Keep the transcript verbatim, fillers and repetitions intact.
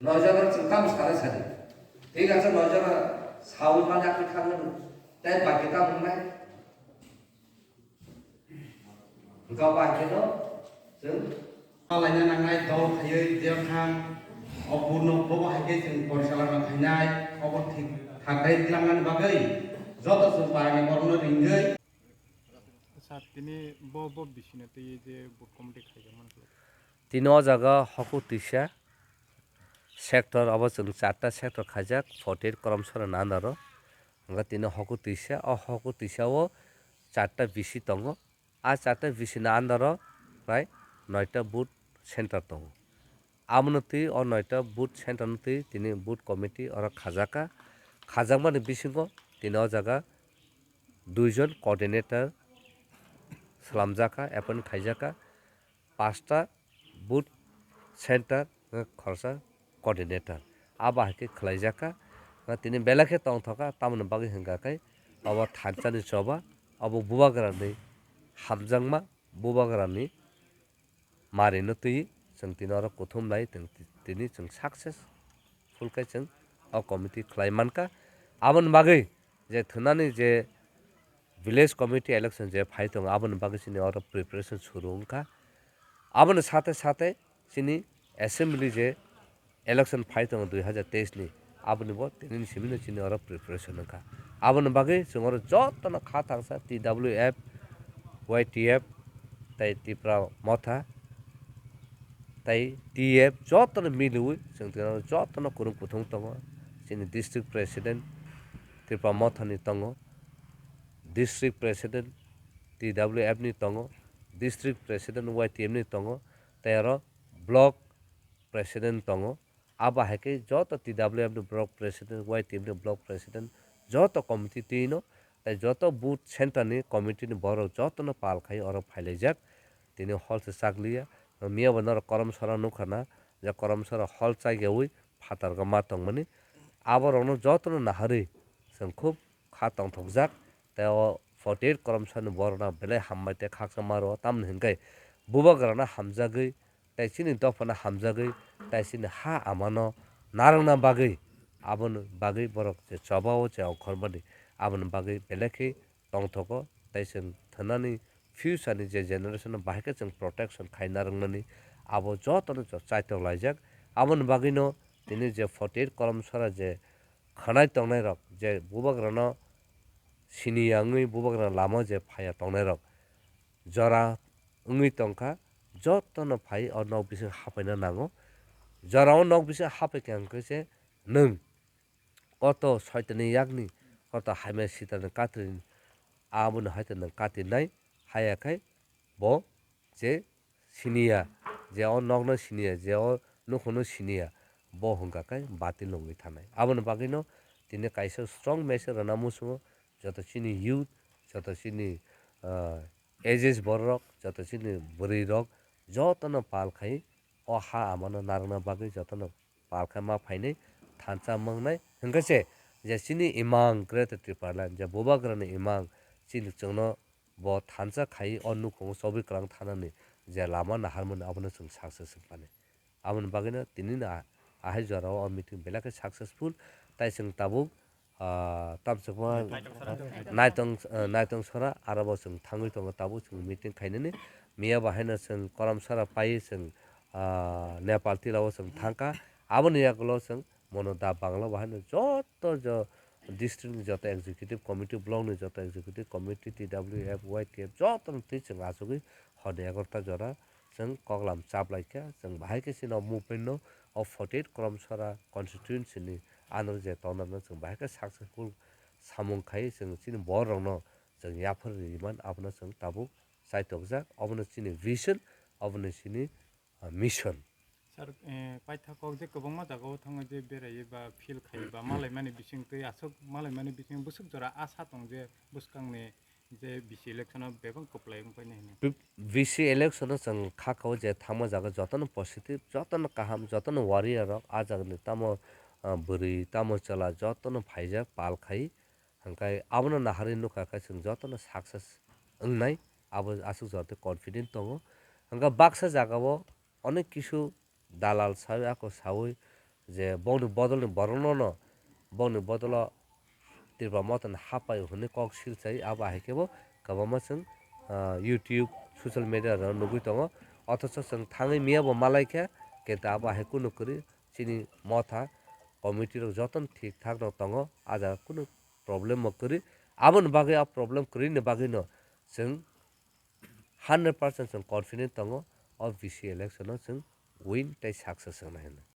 Noijano chwng tamo sana sadi. Thik ase, noijano sawi mani akhe thangmani. Tei baki tamo wngnai? Hwnkha bai kheno chwng. Malaina nangnai dol khaiwi jel thang. O burno bobo hai khe chwng porisalano khainai. Obo thik thak dai tlangnani bagwi joto chwng parani borokno ringwi. Sir, tini bo, bo bisino twi je bo committee khaijak mankha. Tini o jaga Hoku Tisa sector, obo chwng charta sector khaijak, forty eight Karamsara ni under o. Hwnkhe tini Hoku Tisa, o Hoku Tisa o charta B C tongo. A charta B C ni under o prai noita booth center tongo. Abono twi o noita booth center no twi tini booth committee oro khajak kha. Khajakmani bisingo tini o jaga duijon coordinator swlamjak kha, appoint khaijak kha. Pasta booth center, eh, khoroksa coordinator. Abo hai khe khwlaijak kha. Tini belai khe tongthok kha, tamoni bagwi hwnkha khe obo thansa ni choba, obo bubagra ni hamjakma, bubagra ni mari no twi chwng tini oro kuthum lai tong, tini chwng successful khe chwng o committee khlai mankha. Aboni bagwi je thwnani je village committee election je phai tongo, aboni bagwi chini oro preparation suru wngkha. Aboni sate sate chini assembly je election phai tongo dui hazar teis ni, aboni bo tini ni simi no chini oro preparation wngkha. Aboni bagwi chwng oro jotono kha thangsa T W F, Y T F, tei Tipra Motha, tei T F jotono miliwi chwng tini oro jotono kwrwng kuthung tongo. Chini district president Tipra Motha ni tongo, district president T W F ni tongo, district president Y T F ni tongo, tei oro block president tongo. Abo hai khe joto T W F ni block president, Y T F ni block president, joto committee twi no, tei joto booth center ni committee ni borok jotono pal khai oro phailaijak. Tini hol se chakliya. Miya bo norok Karamsara nukha na, je Karamsara hol chaiyaui phatargo ma tongmani. Aborokno jotono naharwi chwng khub kha tongthokjak. Tei o forty eight Karamsarni borokno belai hambai tei khakchangma rwo, tamni hwnkhe bubagrano hamjagwi tei chini dophano hamjagwi, tei chini ha amano narwkna bagwi, aboni bagwi borok je choba-o je ongkhormani, aboni bagwi belai khe tongthogo, tei chwng thwnani future ni je generation no bahai khe chwng protection khai narwknani abo jotono chaitok laijak. Aboni bagwino tini je forty eight Karamsara je khwnai tongnairok, je bubagrano siniya wngwi bubagrano lama je phaiya tongnairok, jora wngwi tongkha, jotono phai o nok bisingo hapaina nango. Jora o nok bisingo hapaikha hwnkhe se nwng koto soitanni yakni, koto hamya sitarni katrini, aboni hai to nwng katinai, haya khai bo je siniya, je o nokno siniya, je o nukhungno siniya, bo hwnkha khe batil wngwi thanai. Aboni bagwino tini kaisa strong message rwna muchungo, joto chini youth, joto chini, ah, ages borok, joto chini bwrwirok, jotono pal khai o ha amano narwkna bagwi jotono pal khai ma phainai thansa mangnai. Hwnkhe se je chini imang Greater Tipraland, je bubagrani imang chini chwngno bo thansa khai o nukhungo chobwi kwlang thanani je lama naharmani abono chwng success wngmani. Aboni bagwino tini no a-, ahai jorao o meeting belai khe successful. Tai chwng tabuk, ah, tamsukma Naitong Sora. Naitong, ah, Naitong Sora aro bo chwng thangwi tongo tabuk chwng meeting khainani. Miya bahaino chwng Karamsara paiwi chwng, ah, Nepal tilao chwng thangkha. Aboni yagulo chwng Mono da Bangla bahaino joto jo district ni joto executive committee, block ni joto executive committee, T W F, Y T F joto no twi chwng achugwi hor ni egarota jora chwng koklam chaplaikha. Chwng bahai khe chini o movement no o forty eight Karamsara constituency ni under je tongnai no chwng bahai khe successful samung khai chwng chini borok rok no chwng yaphar ri man abono chwng tabuk chaitokjak. Obono chini vision, obono chini ah, mission. Sir, eh, paitha kok je kwbangma jagao thango je beraiwi ba field khaiwi ba malaimani bising twi aswk malaimani bising bwswk jora asa tong je bwskangni je B C election o bebak kwplai wng painai hinwi. B-, B C election o chwng kha kao je thangma jaga jotono positive, jotono kaham, jotono warrior rok ah jagani tamo, ah, bwrwi tamo chwla jotono phaijak pal khai. Hwnkhe abono naharwi nukha khe chwng jotono success wngnai, abo aswk jora tei confident tongo. Hwnkhe baksa jagao onek kisu dalal sawi ako sawi je bongni bodolni borokno no bongni bodolo Tripura Motha ni hapai hwnwi kok silsai, abo hai khe bo kwbangma chwng, ah, YouTube, social media rok nugwi tongo. Othocho chwng thangwi miya bo malai kha, kintu abo hai kunu kwrwi chini Motha committee rok jotono thik thak no tongo, a jaga kunu problem bo kwrwi. Aboni bagwi a problem kwrwini bagwi no chwng hundred percent chwng confident tongo, o V C election o chwng win tei success wngnai hwnwi.